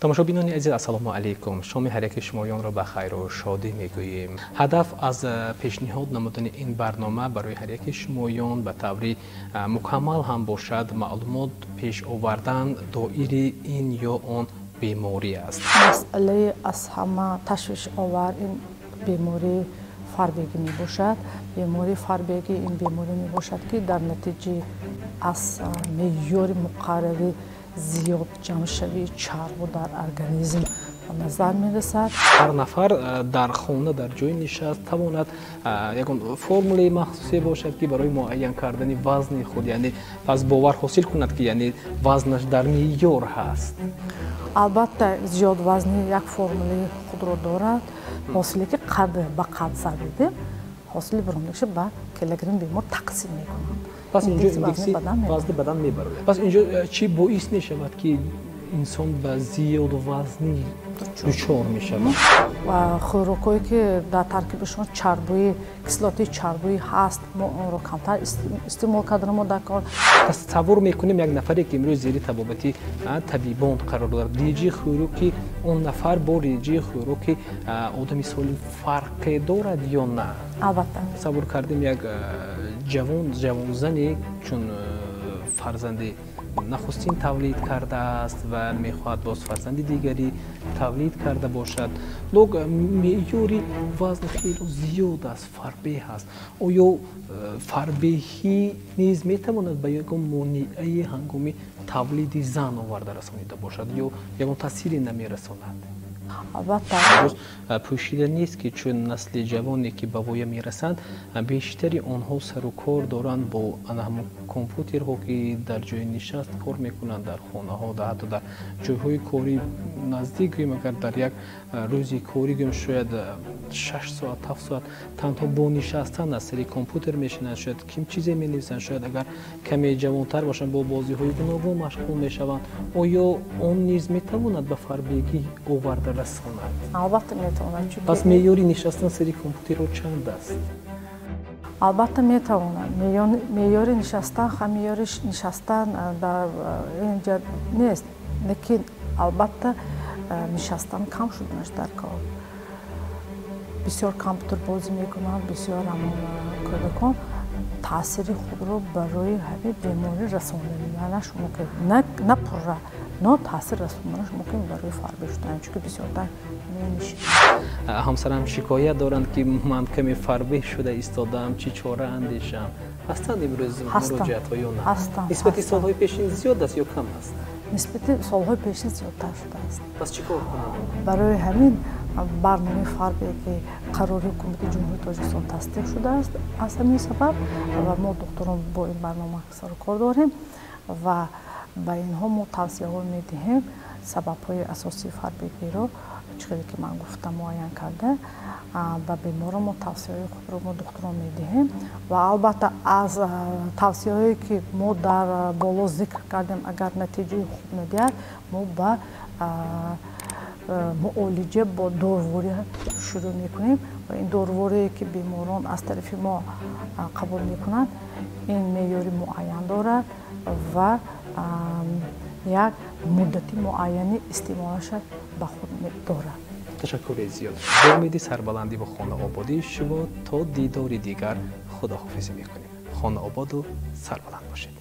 Тамошобинони азиз, ассалому алайкум. Шоми ҳар яки шумоёнро ба хайру шодӣ мегӯем. Ҳадаф аз пешниҳод намудани ин барнома барои ҳар яки шумоён ба таври мукаммал ҳам бошад маълумот пеш овардан доири ин ё он беморӣ аст. Масъалаи аз ҳама ташвишовар ин бемории фарбегӣ мебошад. Бемории фарбегӣ ин беморӣ мебошад, ки дар натиҷаи аз меъёри муқаррарӣ зиёд ҷамъшавии чарбу дар организм ба назар мерасад. Ҳар нафар дар хона, дар ҷои нишаст тавонад ягон формулаи махсусе бошад, ки барои муайян кардани вазни худ, яъне пас бовар ҳосил кунад, ки яъне вазнаш дар меъёр ҳаст. Албатта, зиёд вазни як формулаи худро дорад. Ҳосиле ки қад ба қад задидем, ҳосили биромдагиша ба килограмм бемор тақсим мекунанд. Пас инҷо индекси вазни бадан мебарояд. Пас инҷо чӣ боис мешавад, ки инсон ба зиёдвазнӣ дучор мешавад? Ва хӯрокҳое, ки дар таркибашон чарбӯи, кислотаи чарбӯӣ ҳаст, мо онро камтар истеъмол кардан мо дар кор. Тасаввур мекунем, як нафаре, ки имрӯз зери табобати табибон қарор дорад, реҷаи хӯроки он нафар бо реҷаи хӯроки одами солим фарқе дорад ё на? Албатта. Тасаввур кардем, як ҷавон, ҷавонзане, чун фарзанди нахустин тавлид кардааст ва мехоҳад боз фарзанди дигарӣ тавлид карда бошад, лок меъёри вазн хело зиёд аст, фарбеҳ аст. Оё фарбеҳӣ низ метавонад ба ягон монеаи ҳангоми тавлиди зан оварда расонида бошад ё ягон таъсире намерасонад? Албатта. Пӯшида нест, ки чун насли ҷавоне, ки ба воя мерасанд, бештари онҳо сару кор доранд бо ана ҳамон компютерҳо, ки дар ҷои нишаст кор мекунанд, дар хонаҳо, ҳатто дар ҷойҳои корӣ наздик гӯем, агар дар як рӯзи корӣ гӯем, шояд 6 соат, 7 соат танҳо бо нишастан аз сари компютер мешинанд, шояд ким чизе менависанд, шояд агар каме ҷавонтар бошанд, бо бозиҳои гуногун машғул мешаванд. Оё он низ метавонад ба фарбегӣ оварда расонад? Албатта, метавонад, чунки Пас меъёри нишастан сари компютерро чанд аст? Албатта, метавонад. Меъёри нишастан, меъёри нишастан дар инҷа нест, лекин албатта нишастан кам шуданаш дар кор. Бисёр компютер бозӣ мекунанд, бисёр ҳамон кӯдакон таъсири худро барои ҳамин беморӣ расонданаш мумкин, на пурра, но таъсир расонданаш мумкин барои фарбеҳ шудан, чунки бисёртар менишинанд. Ҳамсарам шикоят доранд, ки ман каме фарбеҳ шуда истодаам, чӣ чора андешам? Ҳастанд имрӯз муроҷиатҳо ё на? Нисбати солҳои пешин зиёд аст ё кам аст? Нисбати солҳои пешин зиёдтар шудааст. Пас чӣ кор кунам? Барои ҳамин барномаи фарбе, ки қарори Ҳукумати Ҷумҳурии Тоҷикистон тасдиқ шудааст, аз ҳамин сабаб ва мо духтурон бо ин барнома сару кор дорем ва ба инҳо мо тавсияҳо медиҳем. Сабабҳои асосии фарбегиро, чӣ хеле ки ман гуфтам, муайян карда, ба беморон мо тавсияҳои худро мо духтурон медиҳем. Ва албатта, аз тавсияҳое, ки мо дар боло зикр кардем, агар натиҷаи хуб надиҳад, мо ба муолиҷа бо доруворӣ шурӯъ мекунем. Ва ин доруворие, ки беморон аз тарафи мо қабул мекунанд, ин меъёри муайян дорад ва як муддати муайяни истеъмолаша ба худ дорад. Ташаккури зиёд. Бо умеди сарбаландӣ ва хонаободии шумо то дидори дигар худоҳофизӣ мекунем. Хонаободу сарбаланд бошед.